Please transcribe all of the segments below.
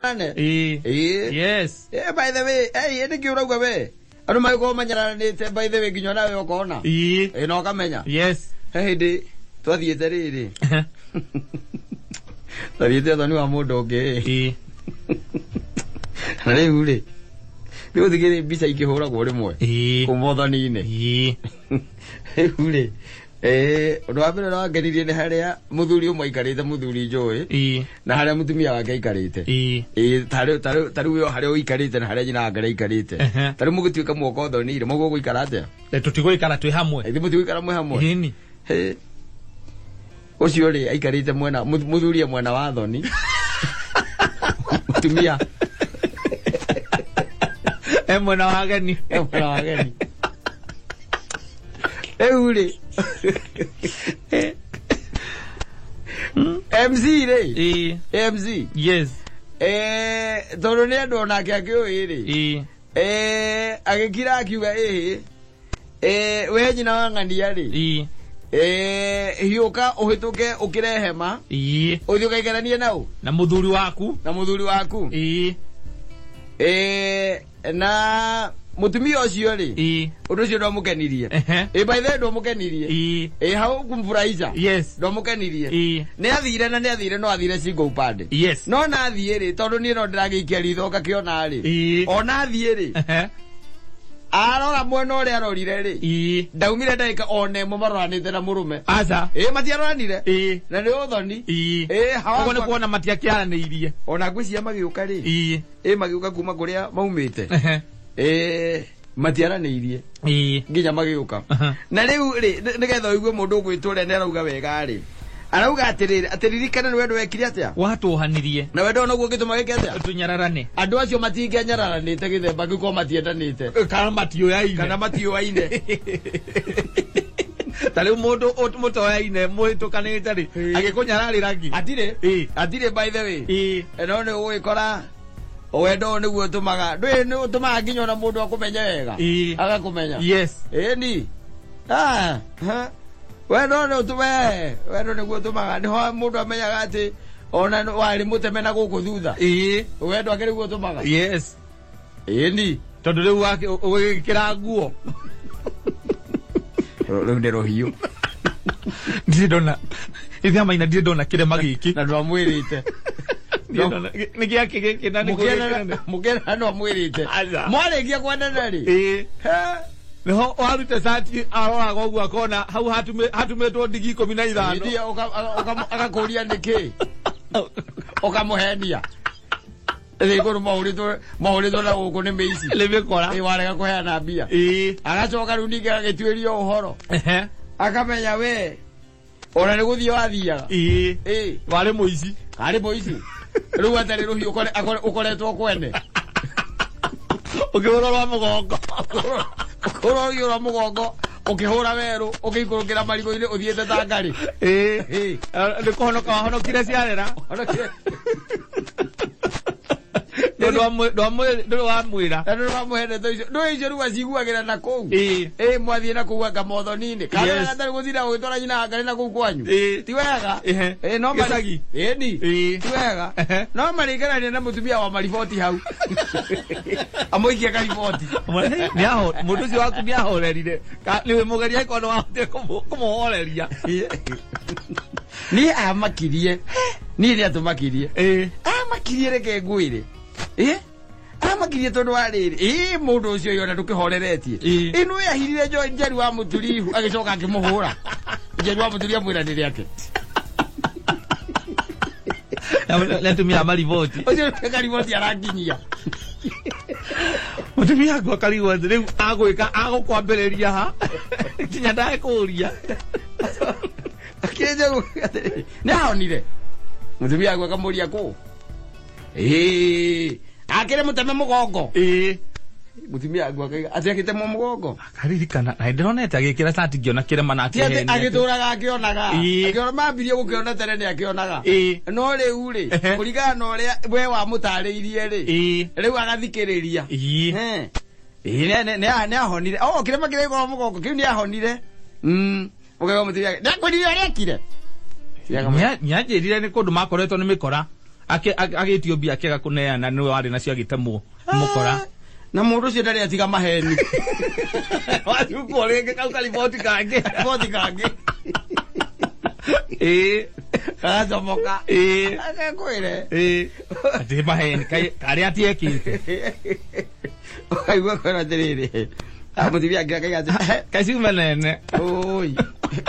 Ane. Ĩĩ. Ĩĩ. Yes. Eh, by the way, eh, nĩ kĩ ũrauga we? Andũ magĩkorwo manyararanĩte by the way nginya nawe ũkona. Ĩĩ. Ĩ na ũkamenya. Yes. He hĩndĩ twathiĩte rĩrĩ. Twathiĩte ũthoni wa mũndũ ũngĩ. Ĩĩ. Na rĩu rĩ, rĩu thigĩrĩ mbica ikĩhũragwo rĩmwe. Ĩĩ. Kuma ũthoni-inĩ. Ĩĩ. Rĩu rĩ, eh, ũndũ wa mbere ũrĩa wangenirie nĩ harĩa mũthuri ũmwe aikarĩte mũthuri njũĩ Ĩĩ. na harĩa mũtumia wake aikarĩte. Ĩĩ. Ĩĩ, tarĩu we harĩa ũikarĩte na harĩa nyina wake aikarĩte. Ehe. Tarĩu mũgĩtuĩka mwoka ũthoni-rĩ, mũgũgũikara atĩa? Tũtigũikara twĩ hamwe. Ithuĩ mũtigũikara mwĩ hamwe? Ĩni. Hĩ. Ũcio rĩ aikarĩte mwena mũthuri e mwena wa thoni. Mũtumia E mwena wa ageni. e mwena wa ageni. Rĩu rĩ MC rĩ Ĩĩ. MC Yes. eh, tondũ nĩ andũ onake akĩũĩ rĩ Ĩĩ. eh, agĩkira akiuga ĩhĩ eh, we nyina wa ng'ania rĩ Ĩĩ. eh, hiũka ũhĩtũke ũkĩre hema Ĩĩ. ũthiĩ ũgaikaranie nau Na mũthuri waku. na mũthuri waku Ĩĩ. eh, na mũtumia ũcio rĩ Ĩĩ. ũndũ ũcio ndwamũkenirie Ehe. ĩ by the way ndwamũkenirie Ĩĩ. ĩ hau kumfurahisha Yes. ndwamũkenirie Ĩĩ. nĩ athire na nĩ athire no athire single upande Yes. no na athiĩ rĩ tondũ niĩ no ndĩragĩikia ritho ngakĩona rĩ Ĩĩ. ona athiĩ rĩ Ehe. arora mwena ũrĩa arorire rĩ Ĩĩ. ndaumire ndagĩka ona ĩmwe maroranĩte na mũrũme Aca. ĩ matiaroranire Ĩĩ. na nĩ ũthoni Ĩĩ. ĩ hawa Ũguo nĩ kuona matiakĩaranĩirie. ona ngwĩciria magĩũka rĩ Ĩĩ. ĩ magĩũka kuma kũrĩa maumĩte Ehe. ĩ matiaranĩirie Ĩĩ. nginya magĩũka Aha. na rĩu rĩ nĩgetha ũigue mũndũ ũgwĩtwo ũrĩa nĩ arauga wega rĩ arauga atĩrĩrĩ atĩ ririkana nĩ wendo wekire atĩa Watuohanirie. na wendo noguo ũngĩtũma gĩke atĩa Tũnyararane. andũ acio matingĩanyararanĩte gĩthemba kĩu korwo matiendanĩte Kana matiũyaine. kana matiũaine Ta rĩu mũndũ mũtoyaine mũhĩtũkanĩte rĩ Ĩĩ. agĩkũnyararĩra ngi. atirĩ Ĩĩ. atirĩ by the way Ĩĩ. no nĩ ũgũgĩkora wendo ũyũ nĩguo ũtũmaga ndũĩ nĩ ũtũmaga nginya ona mũndũ akũmenye wega Ĩĩ. agakũmenya Yes. ĩni Ah, ha. wendo nĩ ũtũme wendo nĩguo ũtũmaga nĩho mũndũ amenyaga atĩ ona warĩ mũteme na gũkũ thutha Ĩĩ. wendo akĩrĩ guo ũtũmaga Yes. ĩni Tondũ rĩu ũgĩkĩra nguo. rĩu nĩ rũhiũ Ndirĩ ndona. Ithe maina ndirĩ ndona kĩrema gĩkĩ. na ndwamwĩrĩte Ndirĩ ndona. Nĩ gĩakĩ gĩkĩ na nĩ kũ- mũkĩendana ndwamwĩrĩte Aca. mwarĩkia kwendana rĩ Ĩĩ. He. Nĩho warute cati aroraga ũguo akona hau hatumĩtwo ndigi 15. Hĩndĩ ĩyo agakũria nĩkĩ ũkamũhenia thĩ mahũrĩtwo na gũkũ nĩ mĩici Nĩ mĩkora. Ĩ, warega kũheana mbia Ĩĩ. agacoka rĩu ningĩ agĩtuĩria ũhoro Ehe. akamenya we ona nĩ gũthiĩ wathiaga Ĩĩ. ĩ Warĩ mũici. karĩ mũici rĩu atarĩ rũhiũ ũkoretwo kwene Ũkĩhũrwo rwa mũgongo. ũkĩhũra rũhiũ rwa mũgongo ũkĩhũra werũ ũgĩikũrũkĩra marigũ-inĩ ũthiĩte ta ngarĩ Ĩĩ. Ĩĩ. Nĩ kũhonoka wahonokire ciarera. Honokire- Ndũrĩ wamwĩra. na ndũrĩ wamũhenete icio ndũĩ icio rĩu aciguagĩra na kũu Ĩĩ. ĩ mwathiĩ na kũu anga mothoni-inĩ kana Yes. atarĩ gũtinda ũgĩtwara nyina ngarĩ na kũu kwanyu Ĩĩ. ti wega Ĩhe. Ĩ, no Gĩcagi. ĩni Ĩĩ. ti wega Ehe. no marĩkarania na mũtumia wa mariboti hau amũikie kariboti Nĩaho mũndũ ũcio waku nĩahorerire. Nĩwe mũgeria angĩkorwo nĩwahotire kũmũhoreria. niĩ amakirie niĩ nĩ atũmakirie Ĩĩ. amakirie reke ngwĩre ĩ amakirie tondũ wa rĩrĩ ĩ mũndũ ũcio yona ndũkĩhoreretie Ĩ. ĩno yahirire njeri wa mũturihu agĩcoka akĩmũhũra njeri wa mũturi amwĩra nĩ rĩake Nĩ atumia a mariboti. ũcio nĩ kariboti arakinyia Mũtumia waku akarigwo atĩ rĩu agwĩka agũkwambĩrĩria ha nginya ndakũria. akĩnja atĩrĩ nĩ ahonire mũtumia waku akamũria kũ ĩ akĩrĩ mũteme mũgongo Ĩĩ. mũtumia waku akaiga atĩ agĩtemwo mũgongo Akaririkana na ndĩronete agĩkĩra cati ngĩona kĩrema na ti atĩ akĩhenia. agĩtũraga akĩonaga Ĩĩ. akĩona mambirie gũkĩona tene nĩ akĩonaga Ĩĩ. no rĩu rĩ Ehe. kũringana na ũrĩa we wamũtarĩirie rĩ Ĩĩ. rĩu agathikĩrĩria Ĩĩ. He. Ĩĩ, nĩ ahonire o kĩrema kĩrĩa gĩkorwo mũgongo kĩu nĩ ahonire ũkaiga mũtumia wake nĩakwĩrire ũrĩa ekire Nĩanjĩrire nĩ kũndũ makoretwo nĩ mĩkora. Agĩtio mbia akĩaga kũneana nĩwe warĩ nacio agĩtemwo mũkora. Na mũndũ ũcio ndarĩ atiga maheni. Wacukwo rĩngĩ kau kariboti kangĩ. Riboti kangĩ. Ĩĩ. Gagacomoka. Ĩĩ. Akekwĩre. Ĩĩ. Atĩ maheni karĩa atiekĩte. Ũkaigua kwĩra atĩrĩrĩ. Mũtumia angĩ akaiga atĩ Kaciume nene. Oi.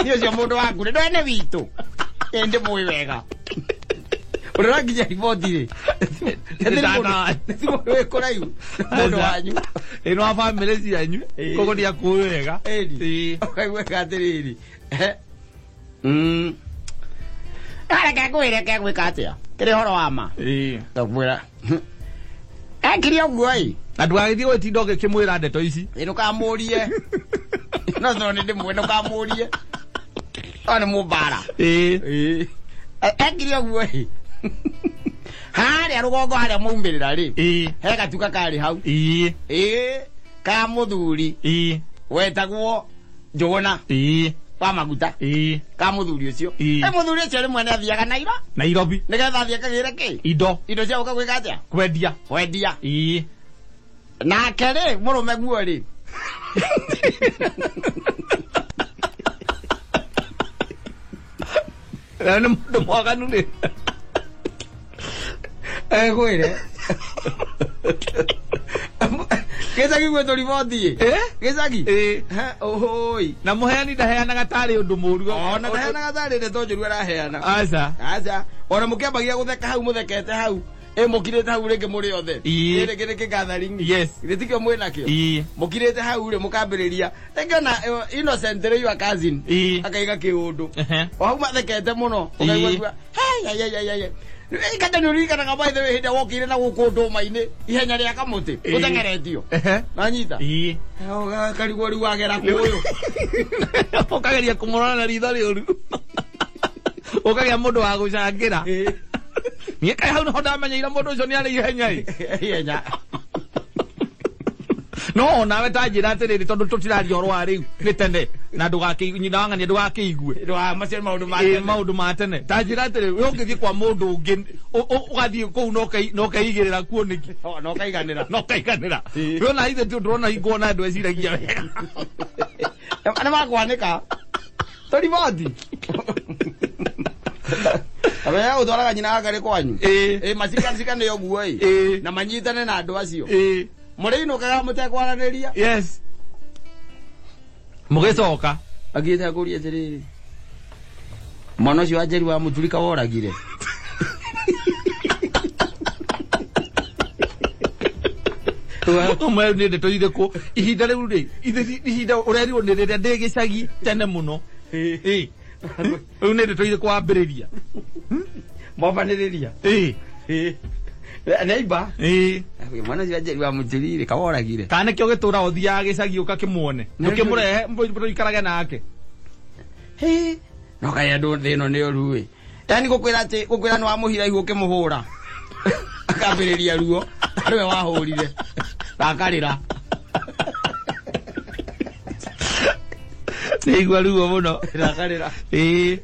Ni ũcio mũndũ waku nĩ ndwene witũ. Ĩ ndĩmũĩ wega. Ũrĩa ũrakinyia riboti rĩ. Nĩ ti mũndũ wĩ kũraihu. Mũndũ wanyu. Ĩ no wa bamĩrĩ cianyu. Ĩĩ. Koguo nĩakũĩ wega. Ĩni. Ĩĩ. Ũkaigua atĩrĩrĩ. Areke ngwĩre kegwĩka atĩa. Kĩrĩ ũhoro wa ma. Ĩĩ. Ndakwĩra. Ekire ũguo ĩ. Na ndũgagĩthiĩ gwĩtinda ũgĩkĩmwĩra ndeto ici. Ĩ ndũkamũrie. No tondũ nĩ ndĩmũĩ ndũkamũrie. No nĩ mũmbara. Ĩĩ. Ĩĩ. Ekire ũguo ĩ. Harĩa rũgongo harĩa maumĩrĩra rĩ. Ĩĩ. He gatuka karĩ hau. Ĩĩ. Ĩĩ. Ka mũthuri Ĩĩ. wetagwo Njũgũna Ĩĩ. wa maguta. Ĩĩ. Ka mũthuri ũcio. Ĩĩ. Ĩ mũthuri ũcio rĩmwe nĩ athiaga Nairo. Nairobi. Nĩgetha athiĩ akagĩre kĩ? Indo. Indo cia gũka gwĩka atĩa? Kwendia. Kwendia. Ĩĩ. Nake rĩ mũrũme guo rĩ. Na nĩ mũndũ mwaganu rĩ. Ekwĩre. Gĩcagi gwĩ tũriboti ĩ. Ĩ? Gĩcagi. Ĩĩ. Ũhũi. Na mũheani ndaheanaga tarĩ ũndũ mũũru. Ona ndaheanaga tarĩ ndeto njũru araheana. Aca. Aca. Ona mũkĩambagia gũtheka hau mũthekete hau. Ĩ mũkirĩte hau rĩngĩ mũrĩ othe. Ĩĩ. Rĩngĩ nĩ kĩ-gathering. Yes. Githĩ tikĩo mwĩ nakĩo? Ĩĩ. Mũkirĩte hau rĩ mũkambĩrĩria. Rĩngĩ ona Innocent rĩ your cousin. Ĩĩ. Akaiga kĩũndũ. Ehe. O hau mathekete mũno. Ĩĩ. Ũkaigua kuga, "Hei, hei, hei, hei, hei." Kata nĩ ũririkanaga by the way hĩndĩ ĩrĩa wokire na gũkũ ndũma-inĩ ihenya rĩa kamũtĩ Ĩĩ. ũteng'eretio. Ehe. Nanyita. Ĩĩ. Karigwo rĩu wagera kũyũ. Ũkageria kũmũrora na ritho rĩũru. Ũkagĩa mũndũ wa gũcangĩra. Ĩĩ. Niĩ kaĩ hau nĩho ndamenyeire mũndũ ũcio nĩ arĩ ihenya ĩ. Ihenya. No onawe ta njĩra atĩrĩrĩ tondũ tũtiraria ũhoro wa rĩu nĩ tene na nyina wa ng'ania ndũgakĩigue. Macio nĩ maũndũ ma Ĩĩ, tene. maũndũ ma tene. Ta njĩra atĩrĩrĩ we ũngĩthiĩ kwa mũndũ ũngĩ ũgathiĩ kũu na ũkeigĩrĩra kuo nĩkĩ? Na ũkaiganĩra. Na ũkaiganĩra. Ĩĩ. We ona ithe ti ũndũ ũrona hingo ona andũ eciragia wega. Nĩ makwanĩka. Tũriboti. Amenya gũtwaraga nyina wa karĩ kwanyu. Ĩĩ. Ĩĩ macikanacikane ũguo ĩ. Ĩĩ. Na manyitane na andũ acio. Ĩĩ. Mũrĩinũkaga mũtekwaranĩria. Yes. Mũgĩcoka. Agĩte akũria atĩrĩrĩ. Mwana ũcio wa Njeri wa Mũturika woragire. Ũmwe nĩ ndeto irĩkũ ihinda rĩu rĩ ihinda ũrerirwo nĩ rĩrĩa ndĩ gĩcagi tene mũno. Ĩĩ. Rĩu nĩ ndeto irĩkũ wambĩrĩria? Mobanĩrĩria. Ĩĩ. Ĩĩ. Neighbor. Ĩĩ. Mwana ũcio wa Njeri wa Mũturire kaworagire. Kana nĩkĩo gĩtũra ũthiaga gĩcagi ũkakĩmuone. Ndũkĩmũrehe mũikarage nake. Hĩ. No kaĩ andũ thĩ ĩno nĩ ũru ĩ. Yaani gũkwĩra atĩ gũkwĩra nĩ wamũhira ihu ũkĩmũhũra. Akambĩrĩria ruo. Nĩwe wahũrire. Na akarĩra. Nĩigua ruo mũno. Na akarĩra. Ĩĩ.